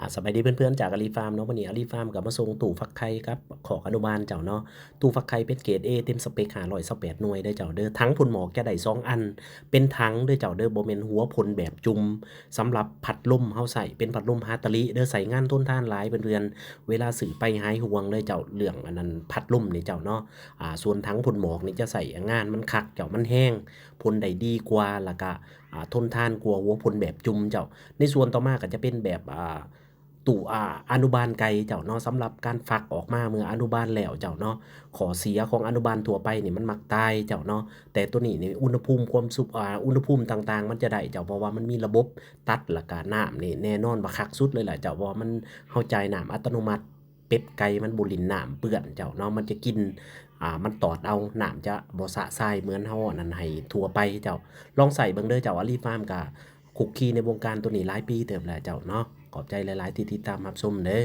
ອາ ສະບາຍດີເພື່ອນໆ ຈາກອາລີຟາມເນາະ. ມື້ນີ້ອາລີຟາມກໍມາສົ່ງຕູ້ຟັກໄຂ່ກັບຄອກອະນຸບານເຈົ້າເນາະ. ຕູ້ຟັກໄຂ່ເປັນເກຣດເອ ເຕັມສະເປັກ ຫ້າຮ້ອຍຊາວແປດໜ່ວຍເດີເຈົ້າເດີ. ຖັງພົ່ນໝອກຈະໄດ້ສອງອັນ ເປັນຖັງເດີເຈົ້າເດີ ບໍ່ແມ່ນຫົວພົ່ນແບບຈຸ່ມ. ສຳລັບພັດລົມເຮົາໃຊ້ເປັນພັດລົມຮາຕາລິເດີ ໃຊ້ງານທົນທານຫຼາຍເພື່ອນໆ ເວລາຊື້ໄປຫາຍຫ່ວງເດີເຈົ້າ ເລື່ອງອັນນັ້ນພັດລົມນີ້ເຈົ້າເນາະ. ອາ ສ່ວນຖັງພົ່ນໝອກນີ້ຈະໃຊ້ງານມັນຄັກເຈົ້າ ມັນແຮງ ພົ່ນໄດ້ດີກວ່າ ແລ້ວກະ ອາ ທົນທານກວ່າຫົວພົ່ນແບບຈຸ່ມເຈົ້າ. ໃນສ່ວນຕໍ່ມາກໍຈະເປັນແບບ ອາ ຕູ້ ອາ ອະນຸບານໄກ່ເຈົ້າເນາະ. ສຳລັບການຟັກອອກມາເມື່ອອະນຸບານແລ້ວເຈົ້າເນາະ ຂໍ້ເສຍຂອງອະນຸບານທົ່ວໄປນີ້ມັນມັກຕາຍເຈົ້າເນາະ. ແຕ່ໂຕນີ້ນີ້ ອຸນຫະພູມຄວາມສຸກ ອາ ອຸນຫະພູມຕ່າງໆ ມັນຈະໄດ້ເຈົ້າ ເພາະວ່າມັນມີລະບົບຕັດ ແລ້ວກະນ້ຳນີ້ແນ່ນອນວ່າຄັກສຸດເລີຍລະເຈົ້າ ເພາະວ່າມັນ ເຮົາຈ່າຍນ້ຳອັດຕະໂນມັດ ເປັບໄກ່ມັນບໍ່ຫຼິ້ນນ້ຳເປື້ອນເຈົ້າເນາະ ມັນຈະກິນ ອາ ມັນຕອດເອົາ ນ້ຳຈະບໍ່ຊະຊາຍເໝືອນເຮົາອັນນັ້ນໃຫ້ທົ່ວໄປເຈົ້າ. ລອງໃຊ້ເບິ່ງເດີເຈົ້າ ອາລີຟາມກະຄຸກຄີໃນວົງການໂຕນີ້ຫຼາຍປີເຕີບແລ້ວເຈົ້າເນາະ. ຂອບໃຈຫຼາຍໆທີ່ຕິດຕາມຮັບຊົມເດີ.